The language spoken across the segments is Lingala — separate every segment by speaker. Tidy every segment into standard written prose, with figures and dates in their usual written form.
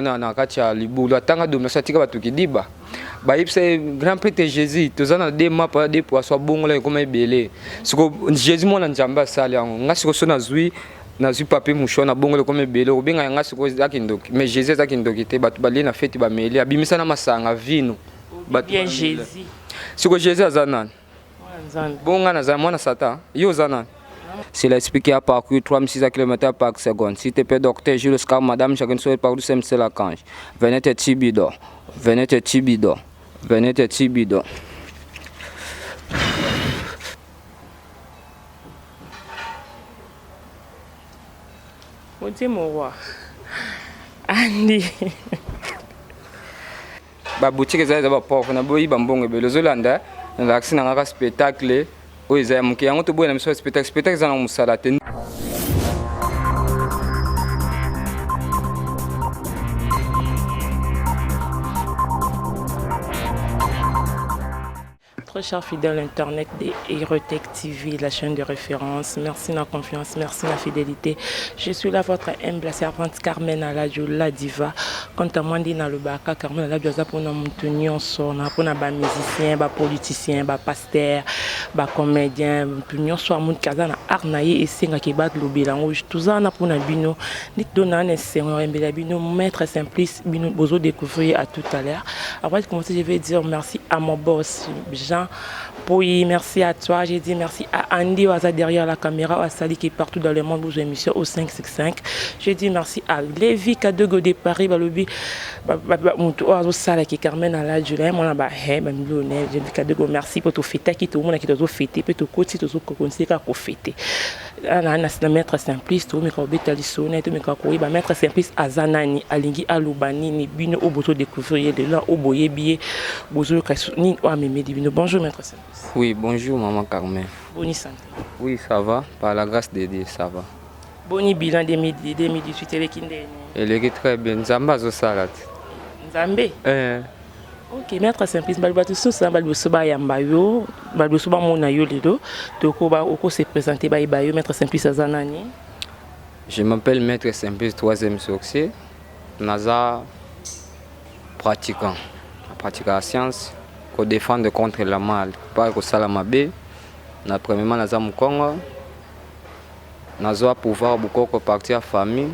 Speaker 1: na, na kati ya libulu, atanga domination, atika bato kidiba. Bayebisa ye grand prêtre Jésus, toza na deux mapa deux poissons, abongola ekoma ebele. Siko Jésus mwana Nzambe asali yango. Nga siko so nazwi nazwi papier mouchoir na bongo ekoma ebele, okobenga yanga siko eza kindoki. Mais Jésus eza kindoki te, bato balie na feti bameli, abimisa na masanga vino. Bato
Speaker 2: bien
Speaker 1: bamela.
Speaker 2: Jésus.
Speaker 1: Siko Jésus aza nani?
Speaker 2: Mwana Nzambe.
Speaker 1: Bongo nga naza mwana Satan, yo oza nani? C'est l'esprit qui a parcouru 3600 km par seconde. S'il te plaît, docteur Jules Oscar, madame Jacqueline Soé, partout, c'est Lacange. Venez te Tibido. Venez te Tibido. Venez te Tibido.
Speaker 2: Mon mon roi. Andy.
Speaker 1: Ba boutique eza eza ba pauvre na boyi ba mbongo ebele ozolanda nalakisi na ngaka spectacle oyo eza ya moke yango toboya na biso ya spectacle spectacle eza na mosala te.
Speaker 2: Très cher fidèle internet de Herotech TV, la chaîne de référence. Merci la confiance, merci la fidélité. Je suis là, votre humble servante Carmen Aladio, la diva. Quant à moi, na lobaka, Carmen Aladio, aza pona mutu nyonso, na pona ba musicien, ba politicien, ba pasteur, ba comédien, mutu nyonso amutu kaza na art na ye esengaki balobela yango. Toza na pona bino. Nde dona na esengo ya bino, maître Simplice, bino bozo découvrir à tout à l'heure. Avant de commencer, je vais dire merci à mon boss Jean Pouy, merci à toi. J'ai dit merci à Andy Oaza derrière la caméra, Asali qui est partout dans le monde, vous émission au 565. J'ai dit merci à Lévi Kadogo de Paris, Balobi, mutu oyo azosala ki Carmen Aladjula, mwana ba he ba millionnaire. J'ai dit Kadogo merci pour to fêter qui tout le monde qui tozo fêter, pe to koti tozo continuer ka ko fêter. Na na na maître Simplice, to meka obeta lisolo na ye, to meka koyeba maître Simplice aza nani, alingi aloba nini, bino oyo bozo découvrir ye lelo, oyo boyebi ye, bozoyoka nini oyo amemeli bino. Bonjour maître Simplice.
Speaker 1: Oui, bonjour maman Carmen.
Speaker 2: Boni santé?
Speaker 1: Oui, ça va, par la grâce de Dieu, ça va.
Speaker 2: Boni bilan 2018 eleki ndeni?
Speaker 1: Eleki très bien, Nzambe azosala te.
Speaker 2: Nzambe?
Speaker 1: Eh.
Speaker 2: Ok, maître Simplice, baloba tosusu na baliboso bayamba yo, baliboso bamona yo lelo, tokoba oko se présenter bayeba yo, maître Simplice aza nani?
Speaker 1: Je m'appelle maître Simplice, troisième sorcier. Naza pratiquant. Pratiquant la science, ko défendre contre la mal, pas kosala mabe. Na premièrement naza Mukongo. Nazwa pouvoir bukoko parti ya famille.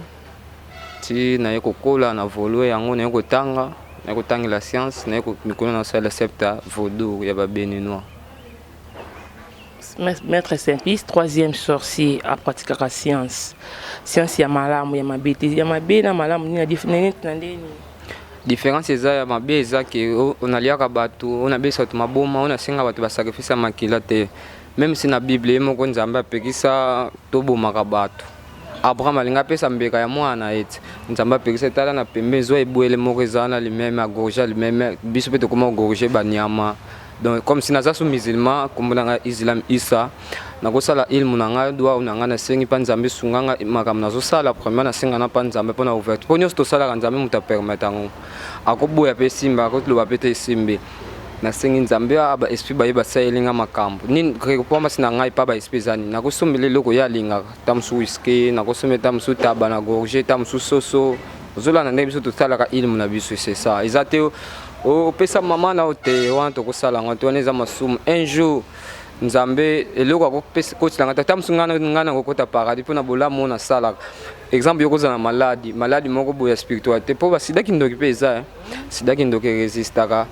Speaker 1: Ti naye kokola na volue yango naye kotanga, naye kotangela science, naye mikolo nasala septa vaudou ya ba Béninois.
Speaker 2: Maître Simplice, troisième sorcier apratikaka science. Science ya malamu ya mabe te, ya mabe na malamu nini nini na ndeni?
Speaker 1: Différence eza ya mabe eza ke onaliaka bato, onabesa bato maboma, onasenga bato basacrifice ya makila te. Même si na Bible ye moko Nzambe apekisa tobomaka bato. Abraham alingi apesa mbeka ya mwana na ye te. Nzambe apekisa tala na pembe zwa ebwele moko eza na limeme agorge limeme, biso mpe tokoma kogorge banyama. Donc comme si naza sous musulman, kombo na ngai Islam Isa, nakosala ilmu na ngai, dua na ngai nasengi mpa Nzambe sunga ngai makambo nazosala. Premièrement nasenga na mpa Nzambe mpona ouverture, mpo nyonso tosalaka Nzambe moto apermettre yango, akoboya mpe esimba, akoloba mpe te esimbi. Nasengi Nzambe a ba esprit baye basaleli nga makambo nini récompense na ngai pa ba esprit eza nini? Nakosombela eloko ye alingaka, ta mosusu whisky, nakosombela ta mosusu taba na gorge, ta mosusu soso. Ozolanda ndenge biso tosalaka ilmu na biso, c'est ça. Eza te opesa mama na yo te, wana tokosala yango te, wana eza masumu. Un jour Nzambe eloko akopesa kotila nga ta mosusu ngai nakokota paradis mpona bolamu oyo nasalaka. Exemple, yo kozala na maladi, maladi moko boye ya spiritualité, mpo basida kindoki mpe eza sida kindoki erésistaka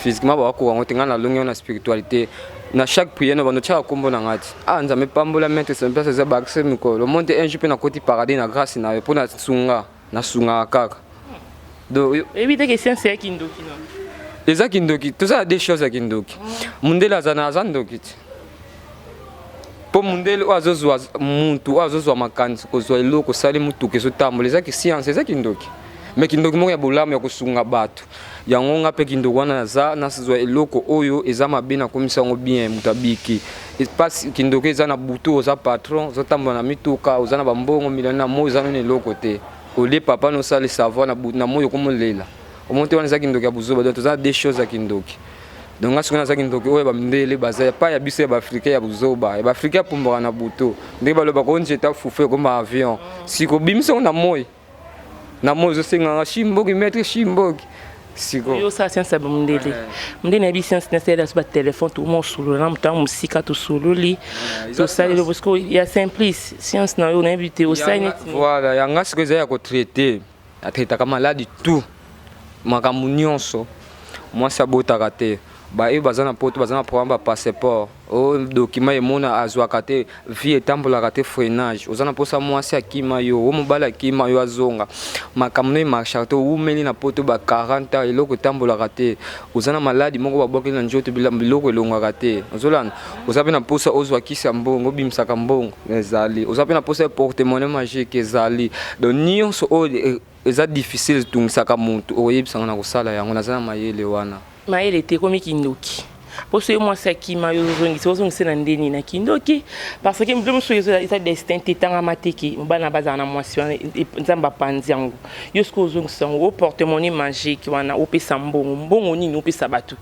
Speaker 1: physiquement, bakokoka yango te. Ngai nalongi yango na spiritualité. Na chaque prière no bando tiaka kombo na ngai ti ah Nzambe pambola maître Simplice eza bakise mikolo monde un jour mpe nakoti paradis na grâce na yo mpo nasunga, nasungaka kaka. Donc
Speaker 2: oyebi te ke science ya kindoki no?
Speaker 1: Eza kindoki, tozala deux choses ya kindoki. Mundele aza na aza ndoki ti. Po mundele oyo azozwa mutu, oyo azozwa makanisi kozwa eloko osali mutuka ezotambola, eza ki science, eza kindoki. Mais kindoki moko ya bolamu ya kosunga bato. Yango nga mpe kindoki wana naza nazwa eloko oyo eza mabe nakomisa yango bien, moto abiki. Pasi kindoki eza na butu, oza patron, ozotambola na mituka, oza na bambongo million na moi, oza nano eloko te. Olie papa nosali savoir na butu na moi okomolela. Omoni te wana eza kindoki ya buzoba. Donc toza na deux choses ya kindoki. Donc nga sikoyo naza kindoki oyo bamindele baza ya pa ya biso ya baafricain ya buzoba. Ya baafricain apumbwaka na butu. Ndenge balobaka o nzeta fufu ekoma avion. Siko obimisi yango na moi. Na moi ozosenganga shimboki, maître shimboki. Sikoyo
Speaker 2: yo osala science ya mondele. Mondele nayebi science nasalela so batelefone, tokoma osolola na moto ya mosika, tosololi, tosaleli. Parce que ya Simplice, science na yo nayebi te, osali neti
Speaker 1: Voilà, yanga sikoyo eza ya kotraiter. Atraitaka maladie tout, makambo nyonso. Mwasi abotaka te, baye baza na poto, baza na problème bapasseport oyo, document emona azwaka te, vie etambolaka te, freinage. Oza na mposa mwasi akima yo, o mobali akima yo, azonga, makambo no emarchaka te. Owumeli na poto ba 40 ans, eloko etambolaka te. Oza na maladie moko babwakeli na nzoto, biloko elongaka te. Ozolanda, oza mpe na mposa ozwa kisi ya mbongo, obimisaka mbongo, ezali. Oza mpe na mposa ya porte-monnaie magique, ezali. Donc nyonso oyo eza difficile, etungisaka motu, okoyebisanga na kosala yango. Naza na mayele wana.
Speaker 2: Mayele te, ekomi kindoki. Mpo so ye mwasi akima yo, ozongisa, ozongisa na ndeni na kindoki, parce que moto mosusu eza destin te, etangama te ke mobali na bazala na mwasi wana. Nzambe apanzi yango. Yo soki ozongisa yango, o porte-monnaie magique wana, opesa mbongo, mbongo nini opesa bato?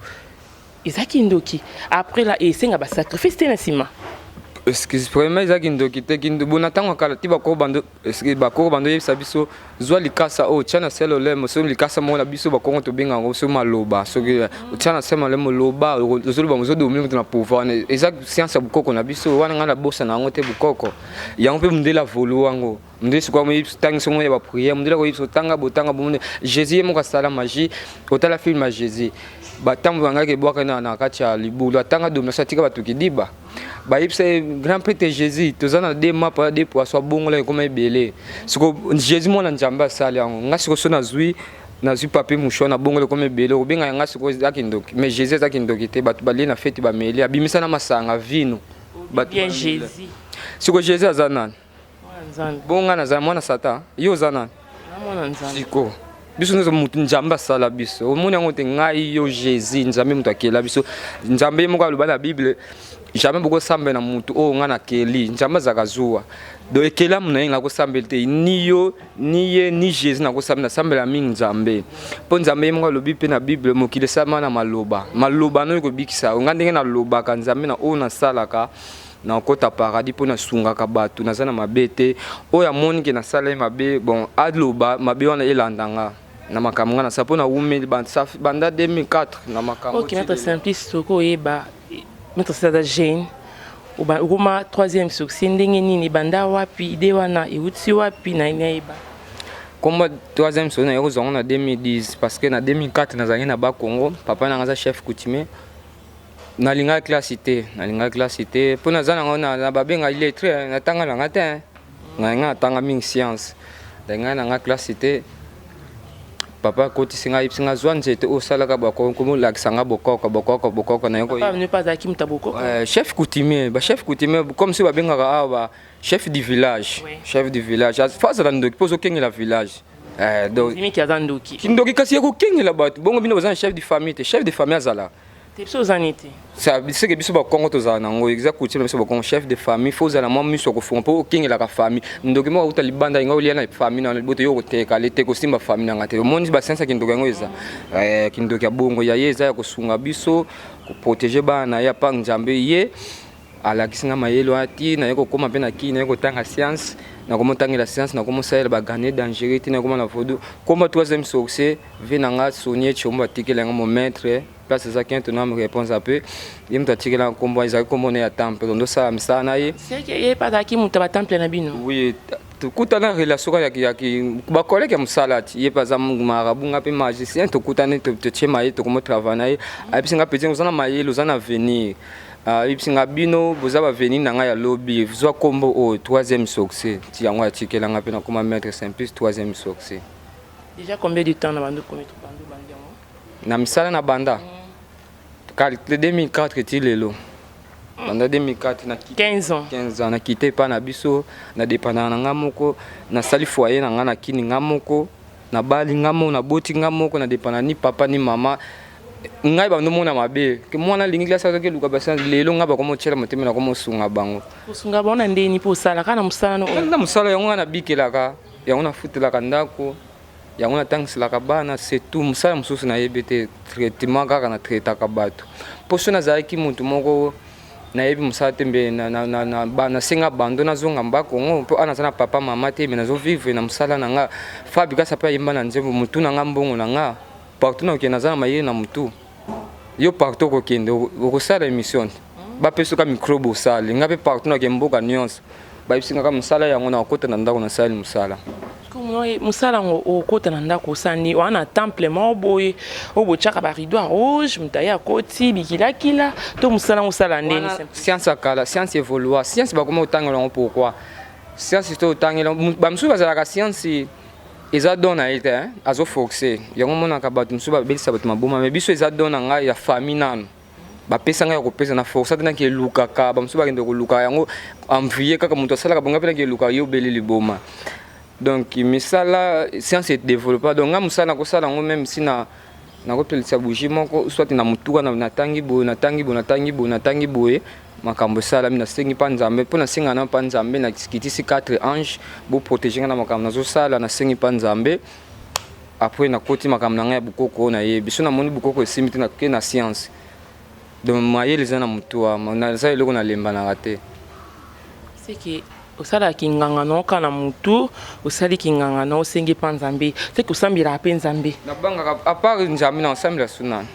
Speaker 2: Eza kindoki. Après la esenga basacrifice te na nsima.
Speaker 1: Excuse, vraiment eza kindoki te. Bona ntango ya kala ti bakoko bando, bakoko bando oyebisa biso: zwa likasa oyo, tia na se lolemo. Soki likasa moko na biso bakongo tobenga yango soki maloba, soki otia na se malemo, loba, ozoloba, ozodominer moto na pouvoir wana. Eza science ya bokoko na biso wana. Ngai nabosana yango te, bokoko yango. Mpe mondele avolu yango. Mondele sikoyo amoyebi tangi songo ya baprière. Mondele akoyebi otanga botanga bomone Jésus ye moko asala magie. Otala film ya Jésus, batambo bangaki ebwaka na kati ya libulu, atanga domination, atika bato kidiba. Bayebisa ye: "Grand prêtre Jésus, toza na deux mapa, deux poisson." Abongola, ekoma ebele. Siko Jésus mwana Nzambe asali yango. Nga siko so nazwi papier mouchoir, nabongola, ekoma ebele. Okobenga yanga siko eza kindoki? Mais Jésus eza kindoki te. Bato balie na feti, bameli, abimisa na masanga vino.
Speaker 2: Bato bien. Jésus.
Speaker 1: Siko Jésus aza nani?
Speaker 2: Mwana Nzambe.
Speaker 1: Bongo nga naza mwana Satan, yo oza nani?
Speaker 2: Na mwana Nzambe.
Speaker 1: Siko biso nyonso motu Nzambe asala biso. Omoni yango te? Ngai, yo, Jésus, Nzambe moto akela biso. Nzambe ye moko aloba na Bible: "Jamais bokosambela na motu oyo ngai nakeli." Nzambe azalaka zuwa. Donc ekelamu na ye nakosambela te, ni yo, ni ye, ni Jésus. Nakosambela, nasambela mingi Nzambe, mpo Nzambe ye moko alobi mpe na Bible: "Mokili esalama na maloba, maloba no ekobikisa yo." Ngai ndenge nalobaka Nzambe na oyo nasalaka, nakota paradis, mpo nasungaka bato. Naza na mabe te. Oyo amoni ke nasala ye mabe, bon, aloba mabe wana elanda nga na makambo nga nasala, mpo nawumeli banda 2004 na makambo.
Speaker 2: Ok, maître Simplice, soki oyeba, maître Simplice aza jeune, okoma troisième succès ndenge nini? Banda wapi? Idée wana euti wapi? Na nayeba.
Speaker 1: Kombo troisième succès naye kozwa yango na 2010, parce que na 2004 nazalaki na Bakongo. Papa nanga aza chef coutumier. Nalingaki classe te, nalingaki classe te, mpo naza nango na babenga illettré. Natanga nanga te, ngai natanga mingi science. Ngai nanga classe te. Papa akotisi ngai, ayebisi ngai: "Zwa nzete oyo, osalaka komolakisa nga bokoko, bokoko, bokoko." Naye
Speaker 2: Papa mpe azalaki moto ya bokoko?
Speaker 1: Chef coutumier, bachef coutumier, comme si babengaka awa ba chef du village. Chef du village faut azala ndoki, mpo ozokengela village. Donc
Speaker 2: Ndimiki aza ndoki?
Speaker 1: Kindoki kasi ya kokengela bato. Bongo bino boza na chef de famille te? Chef de famille azala
Speaker 2: Te, biso ozani te.
Speaker 1: Seke biso bakongo tozala nango, eza coutume na biso bakongo. Chef de famille faut ozala mwa miso ya kofunga, mpo okengelaka famille. Ndoki moko auta libanda, inga olia na famille na liboto, yo koteka le te, kosimba famille nanga te. Omoni bascience ya kindoki yango eza kindoki ya bongo. Ya ye eza ya kosunga biso, koprotéger bana na ye apa Nzambe. Ye alakisi nga mayele wana ti naye kokóma mpe na kini, naye kotanga science, nakomotangela science, nakomosalela bagane dangereux, ti nakoma na vaudou. Komba troisième sorcier, ve na nga Sonie Tshombo atikela yango, mon maître. Place ezalaki maintenant me réponse ape ye moto atikela nkombo, ezalaki kombo na ye ya temple. Donc ndosala misala na ye.
Speaker 2: Seke ye mpe azalaki moto ya batemple na bino?
Speaker 1: Oui, tokutana relation kaka ya bacollègue ya mosala. Ti ye mpe aza marabout, nga mpe magicien. Tokutani, totie mayele, tokomotravailler na ye. Ayebisi nga: "Petit, oza na mayele, oza na avenir." Ayebisi nga: "Bino boza baavenir na ngai ya lobi, zwa nkombo oyo, troisième succès." Ti yango atikelanga mpe nakoma maître Simplice troisième succès.
Speaker 2: Déjà combien de temps na bando komi bando bandi yango?
Speaker 1: Na misala na banda 2004 ti lelo, banda 2004 na
Speaker 2: 15 ans.
Speaker 1: 15 ans. Nakite epai na biso, na dépendaka na nga moko, nasali foyer na nga na kini nga moko, nabali nga moko, naboti nga moko, na dépenda ni papa ni mama. Ngai bandomona mabe ke mwana alingi classe, azoki eluka basi. Lelo ngai bakomotiela motema, nakomosunga bango.
Speaker 2: Kosunga bango na ndeni? Mpo osala kaka na mosala no oyo?
Speaker 1: Na mosala yango ngai nabikelaka yango, nafutelaka ndako yango, natangiselaka bana, c'est tout. Mosala mosusu nayebi te, traitement kaka, natraitaka bato. Mpo so nazalaki motu moko Nayebi mosala te, mbe nasenga bando nazonga mbakongo, mpo ana naza na papa mama te, me nazovivre na mosala na nga. Fabrigas ape ayemba na nzembo: "Motu na nga, mbongo na nga, partout nakokende, naza na mayele na motu." Yo partout okokende, okosala émission te, bapesoka microbe osali. Nga mpe partout nakende, mboka nyonso bayebisi ngaka mosala yango, nakokota na ndako, nasali mosala.
Speaker 2: Mosala yango, okota na ndako, osani wana temple moko boye oyo botiaka barideau ya rouge, moto aye akoti bikilakila to mosala yango osala ndeni?
Speaker 1: Science ya kala, science évolua, science bakoma kotangela yango. Pourquoi science to otangela? Bamosusu bazalaka science eza don na ye te, azoforce yango. Omonaka bato mosusu babelisa bato maboma, mais biso eza don na ngai ya famille, nano bapesa ngai ya kopesa na force te. Naki elukaka, bamosusu bakende koluka yango, envie kaka moto asalaka bonga mpe naki eluka yo, obeli liboma. Donc misala, science edéveloppe. Donc nga mosala nakosala yango, même si na nakopelisa bougie moko, soit na motuka, natangi boye, natangi boye, natangi boye, natangi boye, makambo esalami. Nasengi mpa Nzambe, mpo nasenga na mpa Nzambe, nakitisi 4 ange boprotege nga na makambo nazosala. Nasengi mpa Nzambe, après nakoti makambo na ngai ya bokoko oyo nayebi. So namoni bokoko esimbi te, nake na science. Donc mayele eza na motu, naza eloko nalembanaka te.
Speaker 2: Seke osalaka nganga na oka na motu, osaliki nganga na osengi mpa Nzambe, seke osambelaka mpe Nzambe?
Speaker 1: Nabangaka, à part Nzambe na osambela sunana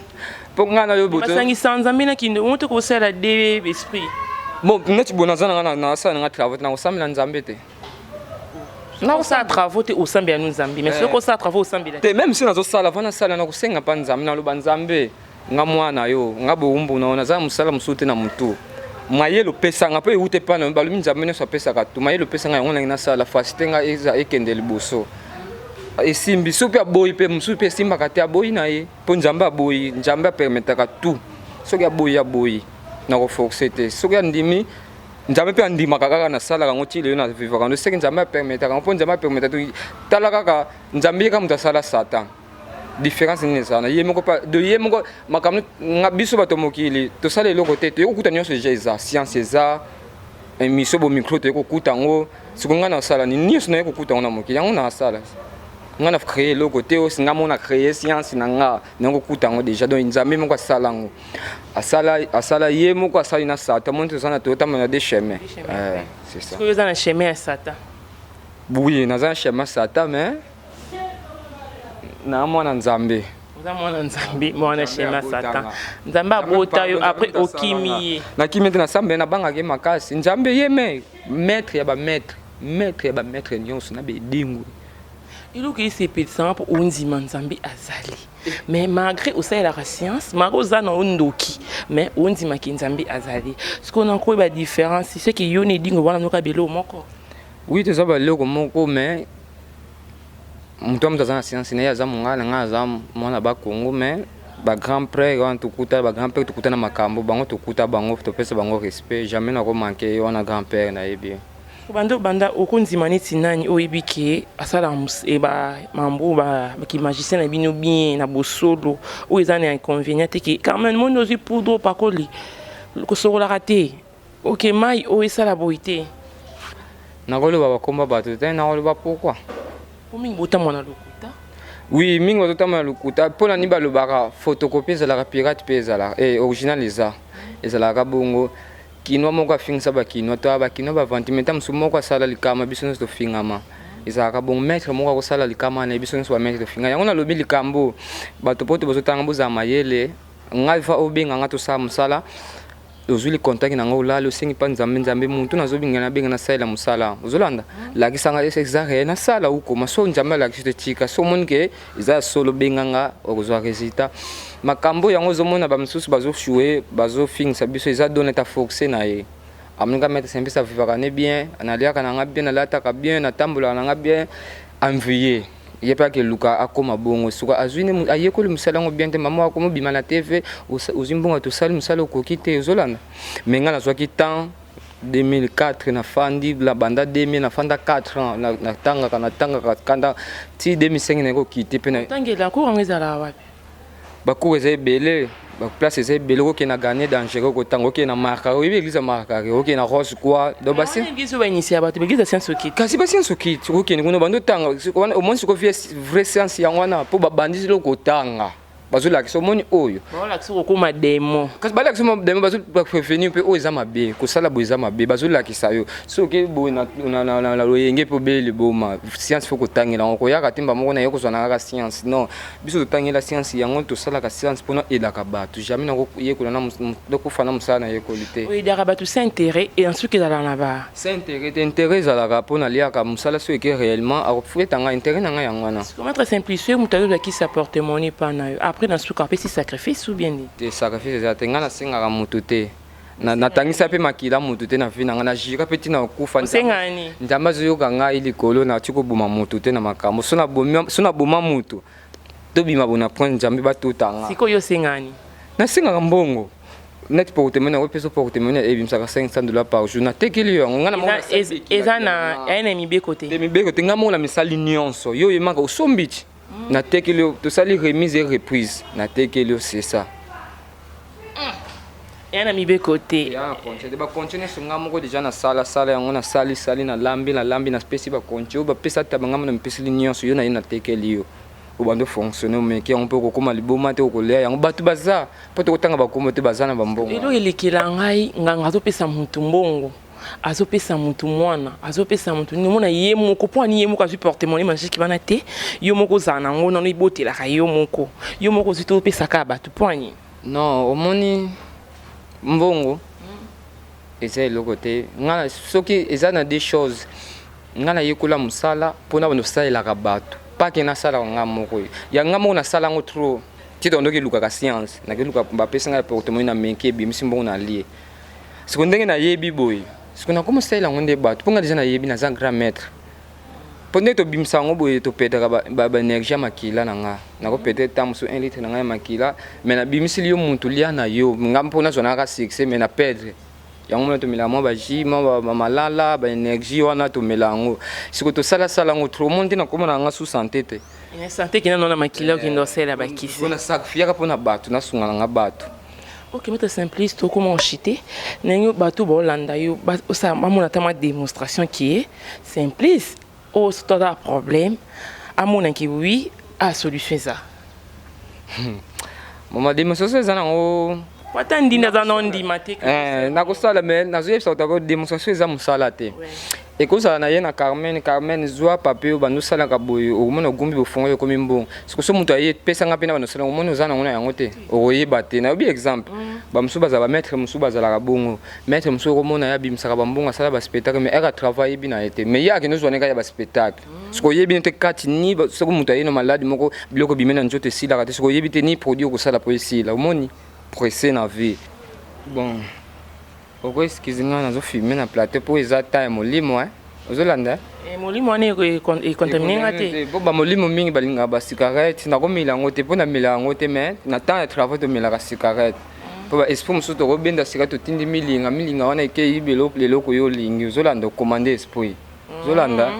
Speaker 1: mpo ngai na yo.
Speaker 2: Basangisa Nzambe na kindo mo te, kosala de esprit.
Speaker 1: Bon, neti boye naza nanga, nasala nanga travaux te, nakosambela Nzambe te.
Speaker 2: Nakosala travaux te, osambela no Nzambe, mais soki osala travaux, osambela
Speaker 1: te. Même si nazosala, va nasala, nakosenga mpa Nzambe, naloba: "Nzambe, nga mwana yo, nga bowumbu na yo, naza mosala mosusu te na motu. Mayele opesanga mpo ewute epa na yo." Balobi Nzambe nyonso apesaka tu mayele. Opesanga yango, ndenge nasala fasi te, nga eza ekende liboso. Esimbi so mpe aboyi, mpe mosusu mpe esimbaka te, aboyi na ye, mpo Nzambe aboyi. Nzambe apermetaka tout. Soki aboyi, aboyi, nakoforce te. Soki andimi, Nzambe mpe andimaka kaka. Nasalaka yango ti lelo, navivaka yango. Soki Nzambe apermetaka yango, mpo Nzambe apermeta to. Tala kaka Nzambe, ye kaka moto asala Satan. Différence nini ezala na ye moko de ye moko? Makambo nga biso bato mokili tosala eloko te, toyei kokuta nyonso deja eza science, eza émission bo micro, toyei kokuta yango. Siko ngai nasala nini? Nyonso naye kokuta yango na mokili, yango nasala. Nga na créé eloko te, osi nga moko na créé science na nga, nango kokuta yango déjà. Donc Nzambe moko asala yango, asala, asala ye moko, asali na Satan. Moni, toza na toyotambola na deux chemin, c'est ça.
Speaker 2: Oyo eza na chemin ya Satan?
Speaker 1: Oui, naza na chemin Satan, mais na mwana Nzambe.
Speaker 2: Oza mwana Nzambe, mwana chemin Satan. Nzambe abota yo, après okimi ye?
Speaker 1: Nakimi te, nasambele, nabangaki makasi Nzambe ye me maître ya bamaître, maître ya bamaître nyonso na bedingu.
Speaker 2: Eloko esepelisanga mpo ondima Nzambe azali, mais malgré osalelaka science, malgré oza na ondoki, mais ondimaki Nzambe azali. Sikoyo nakoyeba différence, soki yo na edingo wana noka biloko moko?
Speaker 1: Oui, toza baloko moko, mais moto moto aza na science na ye. Aza mongala, ngai aza mwana Bakongo, mais bagrand frère wana tokuta, bagrand père tokuta na makambo bango, tokuta bango, topesa bango respect. Jamais nakomanke ye wana, grand père nayebi.
Speaker 2: Banda banda okondima neti nani oyebi ke asala mambo bakimagicien na bino bien na bosolo, oyo eza na inconvénient te, ke quand même moni ozwi poudre, opakoli, kosokolaka te, oke mai oyo esala boye te?
Speaker 1: Nakoloba bakomba bato te, nakoloba pourquoi?
Speaker 2: Po mingi botambola na lokuta.
Speaker 1: Oui, mingi bazotambola na lokuta. Mpona nini balobaka photocopie ezalaka, pirate mpe ezalaka, original eza, ezalaka bongo. Kinois moko afingisa bakinois to bakinois bavanti meta mosusu moko asala likama, biso nyonso tofingama. Ezalaka bongo. Maître moko akosala likama na ye, biso nyonso bamaître tofinga yango. Nalobi likambo, bato po to bazotanga, bozala mayele. Ngai fa obenga nga, tosala mosala, ozwi contact na nga, olali, osengi mpa Nzambe: "Nzambe, mutu nazobinga, nabenga, nasalela mosala, ozolanda, lakisanga eza réel, nasala ukoma." So Nzambe alakisi, totika. So omoni ke eza ya solo, benga nga, okozwa résultat. Makambo yango ozomona bamisusu bazoshue, bazofingisa biso, eza don eta force na ye. Amoninga maître Simplice avivaka ne bien, naliaka na nga bien, nalataka bien, natambolaka na nga bien. Envie ye mpe akeluka akóma bongo. Suka azwi, ayekoli mosala yango bien te. Mama akoma obima na TV, ozwi mbongo, tosali mosala, okoki te, ozolanda. Mais ngai nazwaki temps 2004, nafandi la banda 2000, nafanda 4 ans, natangaka, natangaka kanda ti 2005, naye kokite mpe.
Speaker 2: Otangela cours yango ezalaka wapi?
Speaker 1: Bacours eza ebele, baplace eza ebele. Okokende na Garnier dangereux, okotanga, okende na Markare, oyebi église ya Markare, okende na Rose Croix. Donc basi
Speaker 2: église oyo bainitier bato, baeglise ya science okiti.
Speaker 1: Kasi bascience okiti, okokende kuna, bando otanga, omoni siko vraie science yango wana, mpo babandisi eloko kotanga. Bazolakisa omoni oyo.
Speaker 2: Baolakisa okokoma démon.
Speaker 1: Kasi balakisa démon, bazoprevenir mpe oyo eza mabe, kosala boye eza mabe. Bazolakisa yo soki boye na loyenge mpe obeli liboma. Science faut kotangela yango, koyaka te mba moko na ye kozwa na kaka science. Non, biso totangela science yango, tosalaka science mpona elaka bato. Jamais nakoyekola nakufa na mosala nayekoli te.
Speaker 2: Oyedaka bato sans intérêt et ensuite ezalaka na ba
Speaker 1: Sans intérêt te, intérêt ezalaka mpona aliaka mosala. Soki eke réellement akofutanga intérêt na ngai, yango wana.
Speaker 2: Maître Simplice, moto azozwakisa porte-monnaie mpa na yo, après na suka apesi sacrifice ou bien nini?
Speaker 1: Te, sacrifice eza te. Ngai nasengaka motu te. Natangisa mpe makila motu te na vie na ngai, najira mpe ntina kokufa.
Speaker 2: Osengani?
Speaker 1: Nzambe azoyoka ngai likolo, nati koboma motu te na makambo. So naboma motu, tobima bona point, Nzambe batutanga.
Speaker 2: Sikoyo osengani?
Speaker 1: Nasengaka mbongo net porte-monnaie. Nakopesa porte-monnaie ebimisaka 500 $ par jour, natekeli yo yango. Ngai na moko
Speaker 2: Eza na eya na mibeko te.
Speaker 1: Te, mibeko te. Ngai moko na misali nyonso, yo oyemaka osombi ti natekeli yo, tosali remise et reprise, natekeli yo, c'est ça.
Speaker 2: Eya na mibeko te.
Speaker 1: Ya na konti te, bakonti nyonso ngai moko déjà nasalasala yango, nasalisali, nalambi, nalambi, napesi bakonti oyo bapesa taba. Ngai mo na mipeseli nyonso yo na ye, natekeli yo, obanda ofonctionne, omeki yango mpe okokóma liboma te, okolia yango. Bato baza mpo tokotanga bakombo te, baza na bambongo.
Speaker 2: Eloko elekela ngai, nganga azopesa motu mbongo, azopesa motu mwana, azopesa motu nini, omona ye moko mpo ani ye moko azwi porte-monnaie magique wana te. Yo moko ozala nango nano, ebotelaka yo moko, yo moko ozwi te, opesaka bato mpo ani?
Speaker 1: Non, omoni, mbongo eza eloko te. Nga soki eza na deux choses, nga nayekola mosala mpona bando osalelaka bato, pake nasalaka nga moko ya nga moko, nasala yango trop ti tondoki elukaka science. Nakeluka, bapesi ngai porte-monnaie na menki, ebimisi mbongo na lie. Siko ndenge nayebi boye, siko nakoma osalela yango nde bato, mpo nga déjà nayebi, naza grand maître. Mpo ndenge tobimisa yango boye, topetaka baénergie ya makila na nga, nakopete ta mosusu 1 litre na ngai ya makila, mais nabimisili yo mutu lia na yo nga mpo nazwa naka succès, mais na perdre yango. Mona tomelaka mwa bajus, mwa bamalala, baénergie wana tomela yango. Siko tosalasala yango trop, omoni te, nakoma na nga sous santé te.
Speaker 2: Santé kenda nona makila, okende osala bakisi.
Speaker 1: Mpona sacrifiaka mpona bato, nasunga na nga bato.
Speaker 2: Ok, maître Simplice, tokoma oshite ndenge bato baolanda yo, osala bamona ata mwa démonstration qui est Simplice oyo. Soki aza problème, amonaki oui, a solution eza.
Speaker 1: Mama, démonstration eza nango.
Speaker 2: Ata ndindi aza na ondima te.
Speaker 1: Nakosala, mais nazoyebisa kotako démonstration eza mosala te. Ekozala na ye na Carmen. Carmen, zwa papier oyo, bando osalaka boye, okomona ogumbi bofongo, oyo ekomi mbongo. Siko so moto aye, pesanga mpe na bando osalaka, omoni oza nango na yango te, okoyeba te. Nayobi exemple, bamosusu bazala bamaître, mosusu bazalaka bongo. Maître mosusu okomona ye abimisaka bambongo, asala baspectacle, mais ere atravaille yebi na ye te, mais ye akende ozwa neka ya baspectacle. Soki oyebi te kati ni soki moto aye na maladi moko, biloko ebimi na nzoto esilaka te. Soki oyebi te ni produit okosala po esila, omoni pressé na vie. Bon, oko excuse nga, nazofilme na plateau mpo eza ta ya molimo. Ozolanda?
Speaker 2: Molimo wana econtamine nga te.
Speaker 1: Po bamolimo mingi balingaka bacigarette. Nakomela yango te, mpo namela yango te, mais na temps ya travaux tomelaka cigarette, mpo baesprit mosusu tokobenda sika, totindi milinga, milinga wana ekei eloko yo olingi. Ozolanda? Okomande esprit, ozolanda?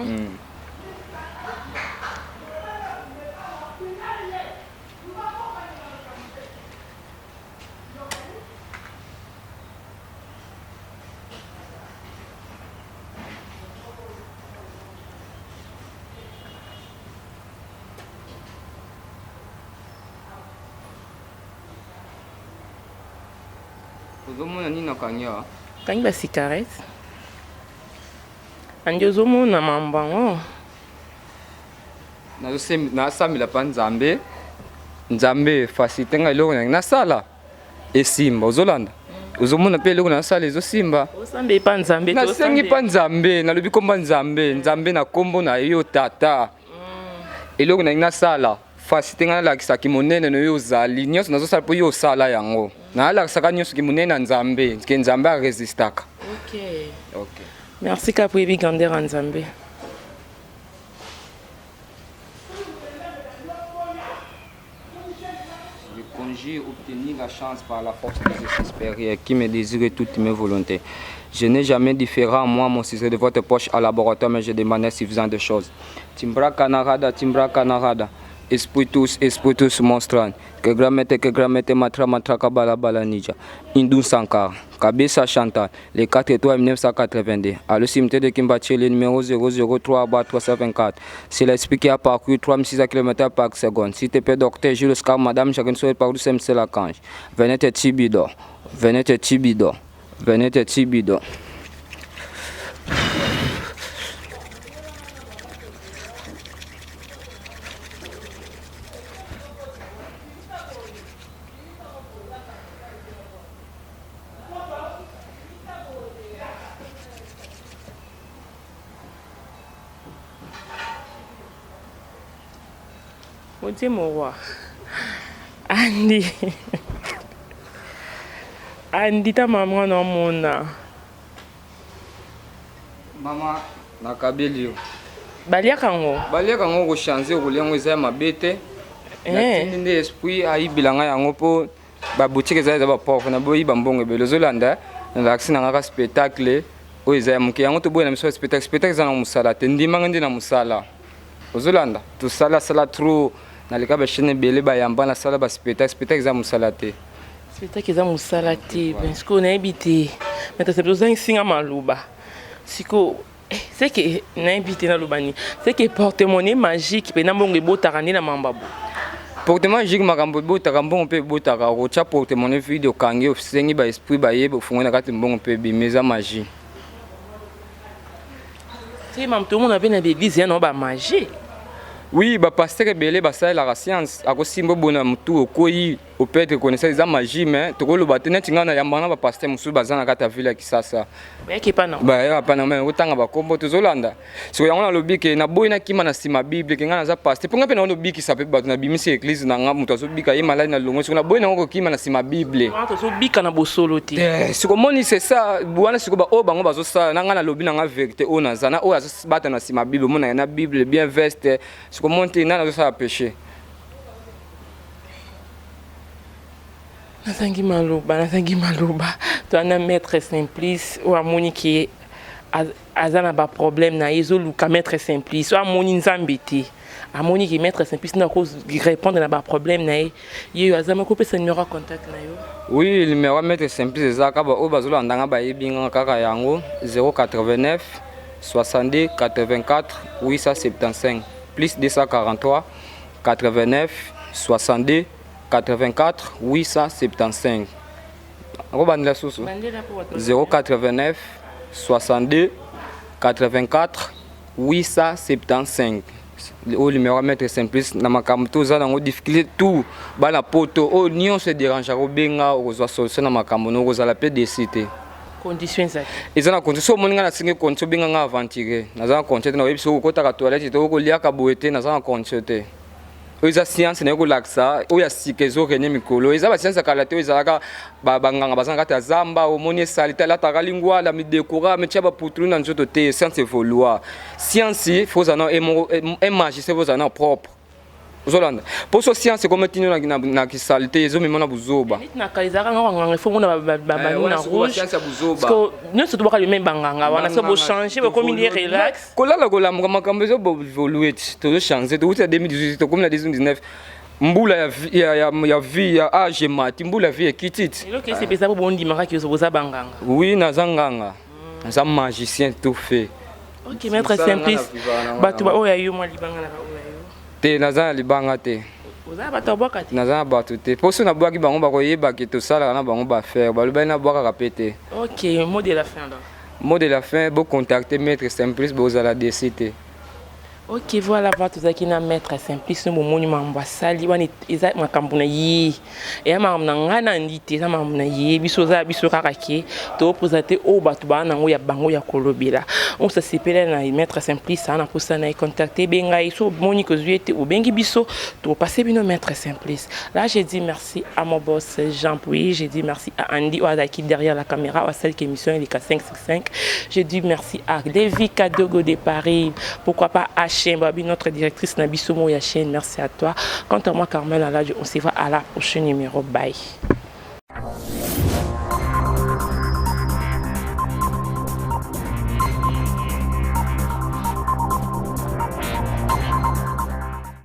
Speaker 1: Ozomona nini nakangi awa?
Speaker 2: Kangi bacigarette andi, ozomona mambo yango.
Speaker 1: Nasambela mpa Nzambe. Nzambe facilité ngai eloko nangi nasala esimba. Ozolanda? Ozomona mpe eloko nasala ezosimba.
Speaker 2: Osambe epa Nzambe?
Speaker 1: Nasengi mpa Nzambe, nalobi komba Nzambe, Nzambe na kombo na yo tata, eloko nangi nasala facilité ngai, nalakisaki monene na yo ozali. Nyonso nazosala mpo yo osala yango, nalakisaka nyonso ki monene na Nzambe, ke Nzambe aresistaka.
Speaker 2: Okay. Merci kaka po yebi grandeur ya Nzambe.
Speaker 1: Je conjure obtenir la chance par la force des esprits supérieurs qui me désirent toutes mes volontés. Je n'ai jamais différent, moi, mon sujet de votre poche à laboratoire, mais je demandais suffisant de choses. Timbra canarada, timbra canarada. Esprit tous, esprit tous, monstran. Que grand maître, que grand maître, matra, matra, kabala, bala, nija. Indun Sankara. Kabisa Chantal, le 4 3 1982, à le cimetière de Kimbatie, le numéro 003 324. C'est l'esprit qui a parcouru 3600 km par seconde. S'il te plaît, docteur Jules Oscar, madame Jacqueline Soé, par CMC Lacange. Venez te Tibido. Venez te Tibido. Venez te Tibido.
Speaker 2: Otie moroa Andy Andy ta mama na omona.
Speaker 1: Mama nakabeli yo.
Speaker 2: Baliaka yango?
Speaker 1: Baliaka yango ko changer okolia yango eza ya mabe te.
Speaker 2: Eh.
Speaker 1: Natindi nde esprit ayibela ngai yango mpo ba boutique eza eza ba pauvre na boyi ba mbongo ebele ozolanda nalakisi na ngaka spectacle oyo eza ya moke yango toboyi na biso spectacle spectacle eza na mosala te ndima nga nde na mosala ozolanda tosala sala trop naleka ba chaîne ebele bayamba nasala ba spectacle spectacle eza mosala te
Speaker 2: spectacle eza mosala te sikoyo nayebi te maître ozangisi nga maloba sikoyo Eh, c'est que nayebi te naloba nini c'est que porte-monnaie magique mpe na mbongo ebotaka nde na mambabo
Speaker 1: porte-monnaie magique makambo ebotaka mbongo mpe ebotaka okotya porte-monnaie vide okangi osengi baesprit bayeba ofungoli na kati mbongo mpe ebimi eza magie
Speaker 2: te mamu tomona mpe na baeglise ya nao bamagie
Speaker 1: oui bapasteur ebele basalelaka science akosimba obona motu okwei opetre connaissance eza magie mais tokoloba te neti ngai nayambaka na bapasteur mosusu baza na kati ya ville ya kisasa
Speaker 2: bayaki epa na
Speaker 1: bayaka epa na mai otanga bakombo tozolanda sikoyo yango nalobi ke naboyi nakima na nsima bible ke ngai naza paste mpo ngai mpe nango nobikisa mpe bato nabimisi eglise na ngai moto azobika ye maladi na longo sikoyo naboyi nango kokima na nsima bible
Speaker 2: tozobika na bosolo te
Speaker 1: eh, sikoyo omoni c'est ça wana sikoyo baoyo bango bazosala na ngai nalobi na ngai verité oyo naza na oyo azobata na nsima bible omonaka na bible bien veste sikoyo omoni te nani azosala péché
Speaker 2: Nazangi maloba, nazangi maloba. Toza na maître Simplice oyo amoni ke aza na ba problème na ye ezoluka maître Simplice oyo amoni Nzambe te. Amoni ke maître Simplice nde ako répondre na ba problème na ye. Ye oyo aza moko opesa numéro ya contact na yo.
Speaker 1: Oui, numéro ya maître Simplice eza kaka oyo bazolanda nga bayebi nga kaka yango 089 62 84 875 plus 243 89 62 84 875 akobandela susu 089 62 84 875 oyo numéro ya maître simplice na makambo to oza nango difficulté tout bana poto oyo nyonso ederangeaka obenga okozwa solution na makambo na okozala mpe desi te
Speaker 2: condition ezali
Speaker 1: eza na condition soki omoni ngai nasengi condition obenga ngai aventurier naza na condition te nakoyebi soki okotaka toilette te okoliaka boye te naza na condition te oyo eza science naye kolakisa oyo ya sika ezo renie mikolo eza ba science ya kala te oyo ezalaka banganga baza na kati ya zamba omoni esali te alataka lingwala midekora ametia baputulu na nzoto te science evolua science fo ozala na un magicien fo ozala na propre ozolanda mpo so science ekomi tino na kisalite ezomema na buzoba
Speaker 2: neti na kala ezalaka nga banganga ifo mona babani na rouge nyonso tobaka limeme banganga wana so bochange bokomi nde relax
Speaker 1: Kolala kolamuka makambo ezo evolue ti tozo changer towuti na 2018 tokomi na 2019 mbula ya, ya, ya, ya vie ya age emati mbula ya vie ekiti ti
Speaker 2: eloko esepesa po bondimaka ke boza banganga
Speaker 1: oui naza nganga naza magicien tout fait
Speaker 2: ok maître simplice bato baoyo ya yo mwa libanga na baoyo ya yo
Speaker 1: te naza na libanga te
Speaker 2: oza na bato abwaka te
Speaker 1: naza na bato te mpo soki nabwaki bango bakoyeba ke tosalaka na bango baaffaire balobaki nabwakaka mpe te
Speaker 2: ok mot de la fin alors
Speaker 1: Mot de la fin, bo contacter maître Simplice bozala déçu te.
Speaker 2: Ok voilà va tozalaki na maître Simplice no bomoni makambo asali wana eza makambo na ye eya makambo na ngai na ndi te eza makambo na ye biso oza biso kaka ke topresente oyo bato baa nango ya bango ya kolobela onso asepela na maître Simplice aa na mposa na ye contacte benga ye so omoni kozwi ye te obengi biso topase bino maître Simplice là j'ai dit merci Merci à mon boss Jean Pouy, j'ai dit merci à Andy Oazaki derrière la caméra, celle qui émission Elika 565. J'ai dit merci à Lévi Kadogo de Paris, pourquoi pas Hachem Babi, notre directrice Nabisomo Yachin, merci à toi. Quant à moi, Carmel Aladji, on se voit à la prochaine numéro. Bye.